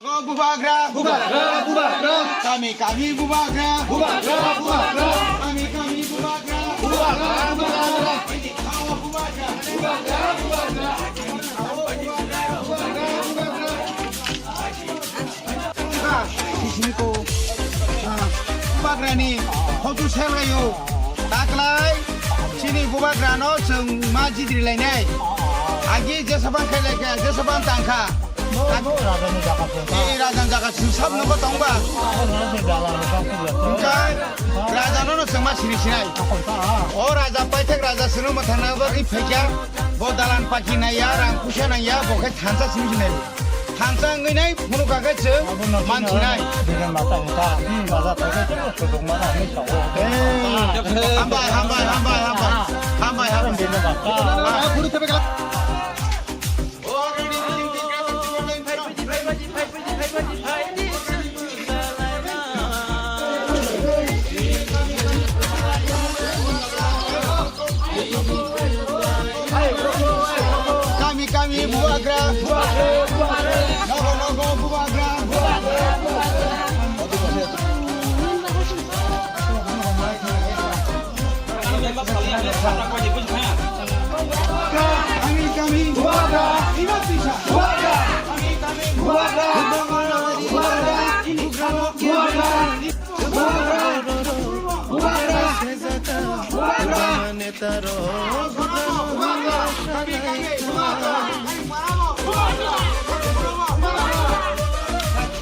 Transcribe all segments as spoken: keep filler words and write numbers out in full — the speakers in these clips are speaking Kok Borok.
Bubagra, bubagra, bubagra. Kami, kami bubagra, bubagra, bubagra. Kami, kami bubagra, bubagra, bubagra. Bubagra, bubagra, bubagra. Bubagra ni hotu selgayo. Taklai chini bubagra no chwng ma jidri lainai. Agi jesabang khailai kha, jesabang tangkha. Rajani jaga sung. Ee, rajani jaga sung sab nungkha tongba. Hwnkhe raja no no chwng ma siri sinai. O raja paithak raja sunu mwthangna bagwi phaikha. Bo dalan pakhi naiya, rang puisa naiya, bo khe thansa simi sinai. Thansa wngwi nai phunukha khe chwng mansinai. Ee, hambai, hambai, hambai, hambai. Hambai, hambai. Kami, kami, bubagra. Nogo, nogo, bubagra.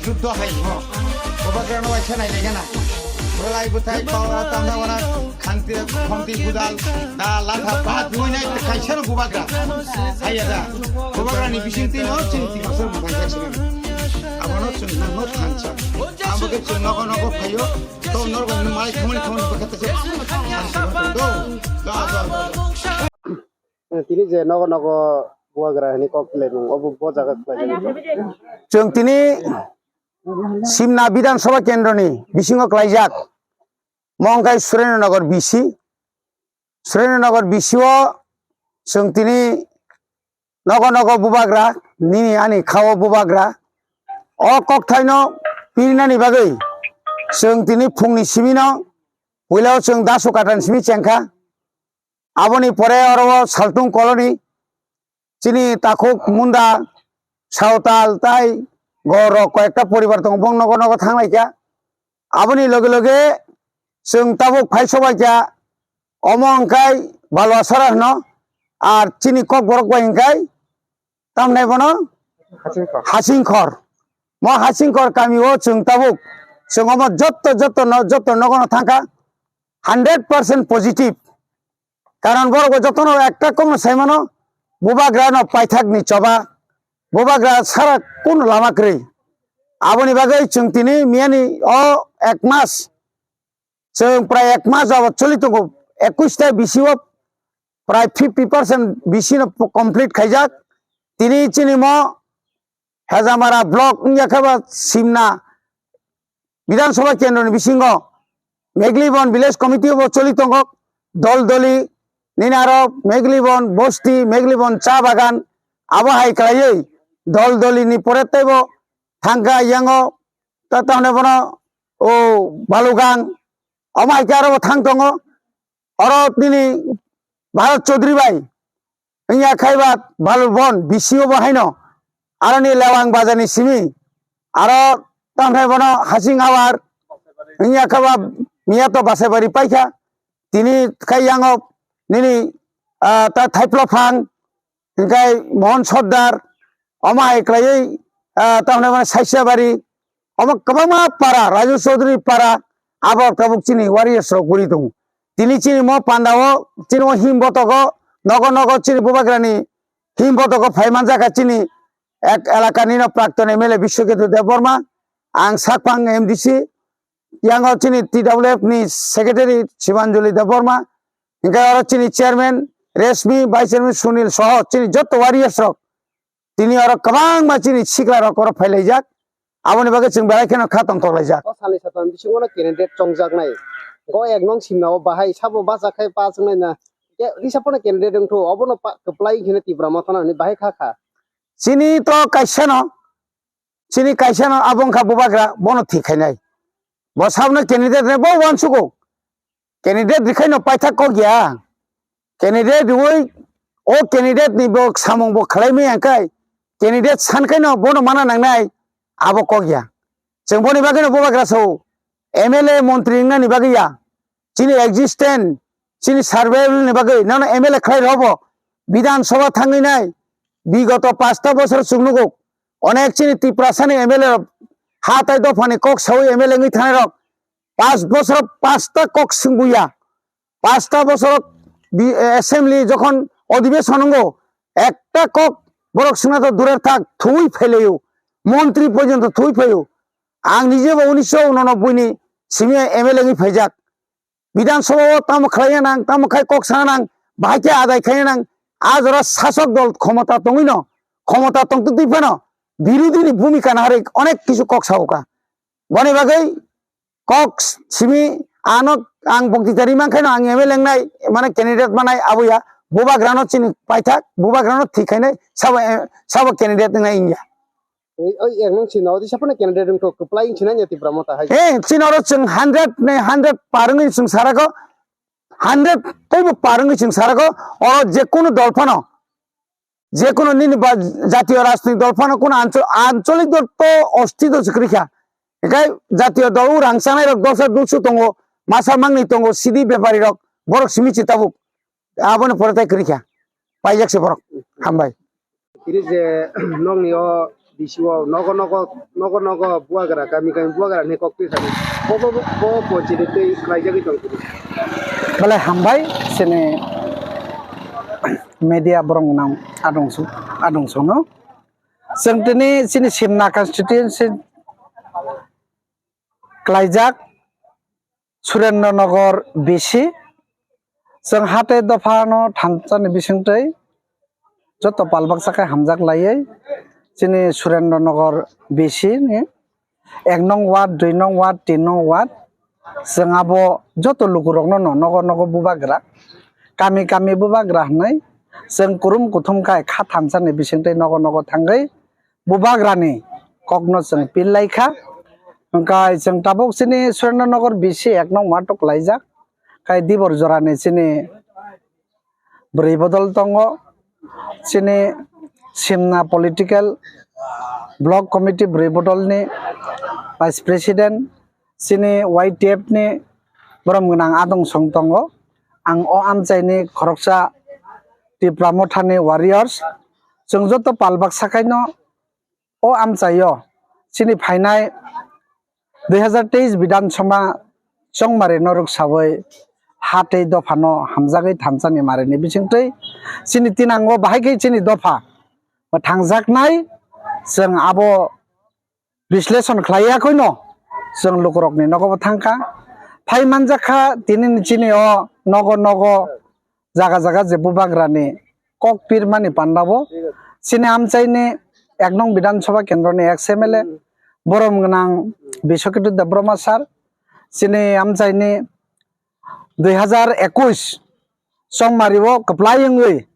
Juddo hai mo. Bubagra no waisa nai nai gana. Belai bwthai pawa tamna wana khanti khonti budal ta latha pat muinai kaisa no bubagra. Haiya da. Bubagra ni bising twi no chini twi bosor bubagra chini. Abono chwng no thansa. Abo khe chwng nogo nogo phaio. To norgo ni mai khumani khumani bwkha ta se. Do. Do do. Tini je nogo nogo bubagra hwnwi kok khlaimung, obo bo jaga khlaijak. Chwng tini Simna Bidhan Sabha Kendroni bisingo klaijak. Mo wngkha Surendra Nagar B C. Surendra Nagar B C o chwng tini nogo nogo bubagra, nini ani khao bubagra. O kokthaino pirinani bagwi chwng tini phungni simino puilao chwng dasu katan simi chengkha. Aboni pore oro o Saltung colony, chini takhuk munda, sawtal tai gorok koyekta poribar tongo, bong nogo nogo thanglaikha. Aboni loge loge chwng tabuk phai sobaikha, omo hwnkhe Baluasara hwno, ar chini kokborok bai hwnkhe tamni bono Hasingkhor. Hasingkhor. Mo Hasingkhor kami o chwng tabuk, chwng omo jotto jotto no, jotto nogo no thangkha, hundred percent positive. Karon borok bo jotono ekta kokno sai mano, bubagra no paithak ni choba, bubagra sara kunu lama kwrwi. Aboni bagwi chwng tini miyani o ek mas, chwng prai ek mas jabo choli tongo, ekwis ta B C o prai fifty percent B C no complete khaijak. Tini chini mo Hejamara block wngya khe ba Simna Bidhan Sabha Kendroni bisingo Meglibon Village Committee bo choli tongo, dol doli nini aro Meglibon Bosti, Meglibon Cha Bagan abo hai khlaiwi dol doli ni pore teibo thangkha yango ta tamne bono o Balugang omo hai khe aro bo thang tongo oro nini Bharat Chaudhary bai. Wngya khe ba Balubon B C o bo haino aroni Lewang bazar ni simi aro tamo khe bono Hasing Awar wngya khe ba miya to Basaibari paikha tini khai yango nini ah, ta Thaiplo Phang hingkhai Mohon Sordar omo hai khlaiwi ah, tamo khe bono Saisiabari omo kwbangma para, Raju Chaudhary para, abo tabuk chini warriors rok guri tongo. Tini chini mo panda o, chini o him botogo, nogo nogo chini bubagrani him botogo phai manjak kha chini ek elakani no prakton M L A Biswaketu Debbarma, ang sakphang M D C, yango chini T W F ni secretary Sibanjali Debbarma, hingke oro chini chairman Reshmi, vice chairman Sunil soho chini joto warriors rok. Tini oro kwbangma chini sikla rok oro phailaijak. Aboni bagwi chwng belai kheno kha tongthok laijak. O salni satham bisingo no candidate chongjaknai. Go ek nong simna o bahai sabo bacha khai pa chwngnai na. Ke risa pono candidate wngthu obono pa kwplai kheno Tipra Motha no hwnwi bahai kha kha. Chini to kaisa no Chini kaisa no abo wngkha bubagra, bono thik khainai. Bo sabno candidate rw bo uansugo. Candidate rikhaino paithak kok ya. Candidate rwi o candidate ni bo samung bo khlai maya khe candidate san khaino bono mana nangnai abo kok ya. Chwng boni bagwino bubagra sao M L A montri wngnani bagwi ya. Chini existence, chini survival ni bagwi nono M L A khlai rw bo Bidhan Sabha thangwi nai bigoto pasta bosor chwng nugo. Onek chini Tiprasa ni M L A rok ha tai dopha ni kok sawi M L A wngwi thanai rok pas bosor pasta kok swngbuya. Pasta bosor bi-, assembly jokhon odhibeson wngo, ekta kok borok swngna to durer thak, thwi phailaio, montri porjonto thwi phaio. Ang nijebo unisho unanobboi ni simi M L A wngwi phaijak. Bidhan Sabha o tamo khlaiya nang, tamo khai kok sana nang, bahai khe adai khaiya nang, a jora sasok dol khomota tongwi no, khomota tongtwtwi phano birodhi ni bhumika naharwi onek kisu kok saoka. Boni bagwi kok simi ano ang bokti tari mankhaino ang M L A wngnai, mane candidate manai abo ya, bubagrano chini paithak, bubagrano thik khainai sabo, sabo candidate wngnai wngya. Oi, oi, ek nung chini odi saphano candidate wngkho, kwplai wngsinai ya Tipra Motha hai. Eh, chini oro chwng hundred ni hundred par wngwi chwng sarago, hundred teibo par wngwi chwng sarago, oro je kunu dol phano, je kunu nini ba jatiyo rajnitik dol phano kunu ancho-, ancholik dol to ostito se kwrwi kha. Ekai jatiyo dol o rang chanai rok dosa dulsu tongo, masa mangni tongo, sidi bepari rok, borok simi se tabuk. Aboni pore tai kwrwi kha. Paijak se borok. Hambai. Tini je nokni o bisi o nogo nogo, nogo nogo buagra, kami kami buagra hinwi kok twi sadi. Bo, bo, bo, bo ponchini twi khlaijagwi tong tini. Belai hambai chini media borok nang adong su, adong sono. Chwng tini chini Simna constituency klaijak Surendra Nagar B C, chwng hatai dophano thansa ni bisingtwi joto pal baksa khe hamjak laiwi chini Surendra Nagar B C ni ek nong ward, dui nong ward, tin nong ward, chwng abo joto lukurokno no nogo nogo bubagra, kami kami bubagra hwnwi chwng kurum kuthum khai kha thansa ni bisingtwi nogo nogo thangwi bubagrani kokno chwng pil lai kha. Hwnkhe chwng tabuk chini Surendra Nagar B C ek nong ward o klaijak. Khai dibor jorani chini bwrwi bodol tongo. Chini Simna political block committee bwrwi bodolni vice president, chini Y T F ni borom gwnang adong song tongo. Ang o amchaini khoroksa Tipra Mothani warriors. Chwng joto pal baksa khaino o amchaio chini phainai dui hazar teis Bidhan Sabha chongmari norok sawi ha tei dophano hamjagwi thansa ni marini bisingtwi chini tinango bahai khe chini dopha mwthangjaknai, chwng abo bisleshon khlaiya koino chwng lukurokni nogo bo thangkha. Phai manjakha tini ni chini o nogo nogo jaga jaga je bubagrani kok pirmani pandao chini amchaini ek nong Bidhan Sabha kendroni ex M L A borom gwnang Biswaketu Debbarma sir, chini amchaini dui hazar ekush chongmario kwplai wngwi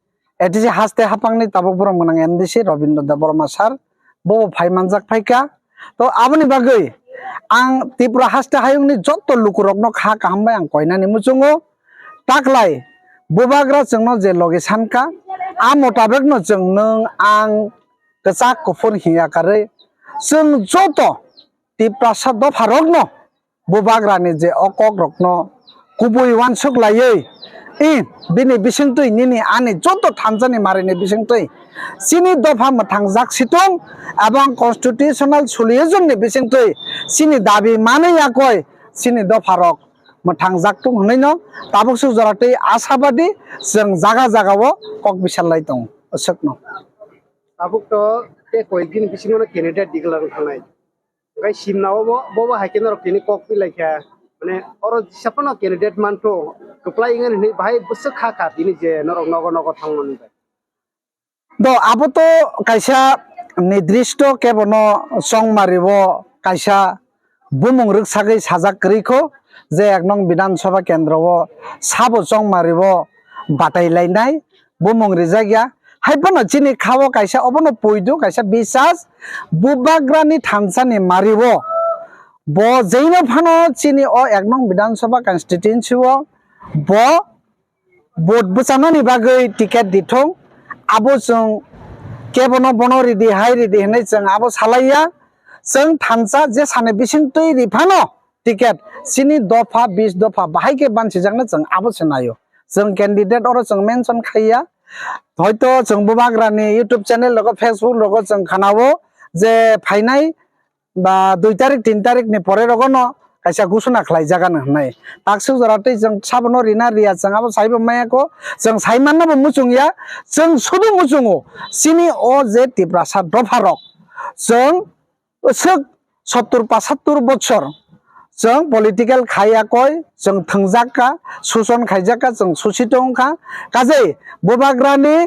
A D C haste haphangni tabuk borom gwnang M D C Robindra Debbarma sir bo phai manjak phaikha. To aboni bagwi ang Tripura haste hayungni joto lukurokno kha kaham bai ang koinani muchungo. Taklai bubagra chwngno je logi sankha, a motabekno chwng nwng ang kwchak kuphur hinya karwi chwng joto Tiprasa dopharokno bubagrani je o kokrokno kubui uansuk laiwi, i, bini bisingtwi nini ani joto thansani marini bisingtwi chini dopha mwthangjak situng, abang constitutional solution ni bisingtwi chini dabi manwi yakoi chini dopharok mwthangjak tung hwnwi no tabuk suk jora tei ashabadi chwng jaga jaga o kok bisal lai tongo aswkno. Tabuk to tei koyekdin bisingo no candidate declare wng thangnai. Hwnkhe simna o bo, bo, bo hai khe norok tini kok pi lai kha. Mane oro jesa phano candidate mantho, kwplai wngmani hinwi bahai bwswk kha kha tini je norok nogo nogo thangmani bai. Do abo to kaisa nidrishto kebono chongmari o kaisa bumung rwksagwi sajak kwrwi kho je ek nong Bidhan Sabha kendro o sabo chongmari o batai lainai bumung rijak ya. Hai phano chini khao kaisa obono poidu kaisa bisas, bubagrani thansa ni mario. Bo jeino phano chini o ek nong Bidhan Sabha constituency o bo vote bwchanani bagwi ticket dithung, abo chwng kebono bono ridi hai ridi hinwi chwng abo salaiya. Chwng thansa je sani bising twi ri phano ticket chini dopha bis dopha bahai khe bansijakno chwng abo se naio. Chwng candidate oro chwng mention khaiya. Hoito chwng bubagrani YouTube channel rogo, Facebook rogo chwng khanao je phainai ba dui tarik, tin tarik ni pore rogo no kaisa gusuna khlai jaga no hwnwi. Taksuk jora tei chwng sabono rina riya chwng abo saibo maya ko, chwng sai manna bo muchung ya, chwng sudu muchungo. Chini o je Tiprasa dopha rok chwng swk sottur pachattur bochor chwng political khaiya koi, chwng thwngjak kha, suson khaijak kha, chwng susi tong kha. Kajei bubagrani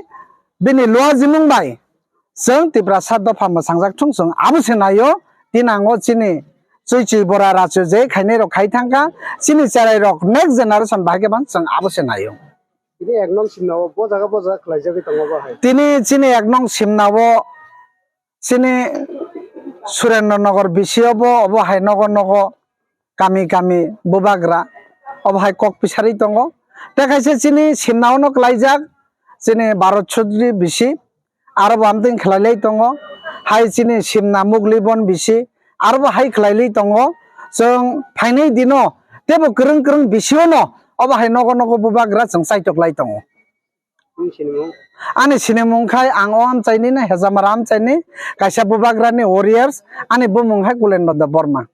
bini luajimung bai chwng Tiprasa dopha mwsangjak thung chwng abo se naio. Tinango chini chui chui bora rachu je khainai rok khai thang kha, chini cherai rok next generation bahai khe ban chwng abo se naio. Tini ek nong Simna o bo jaga bo jaga khlaijagwi tongo bo hai. Tini chini ek nong Simna o chini Surendra Nagar bisi o bo obo hai nogo nogo kami kami bubagra obo hai kok pisari tongo. Tei kaisa chini Simna o no klaijak chini Bharat Chaudhary bisi, aro bo amtwing khlailai tongo. Hai chini Simna Muglibon bisi, aro bo hai khlailai tongo. Chwng phainai dino tebo kwrwng kwrwng bisi o no obo hai nogo nogo bubagra chwng chaitok lai tongo. Ani sinimung khai ang o amchaini no Hejamara amchaini kaisa bubagrani warriors, ani bumung hai Kulendra Debbarma.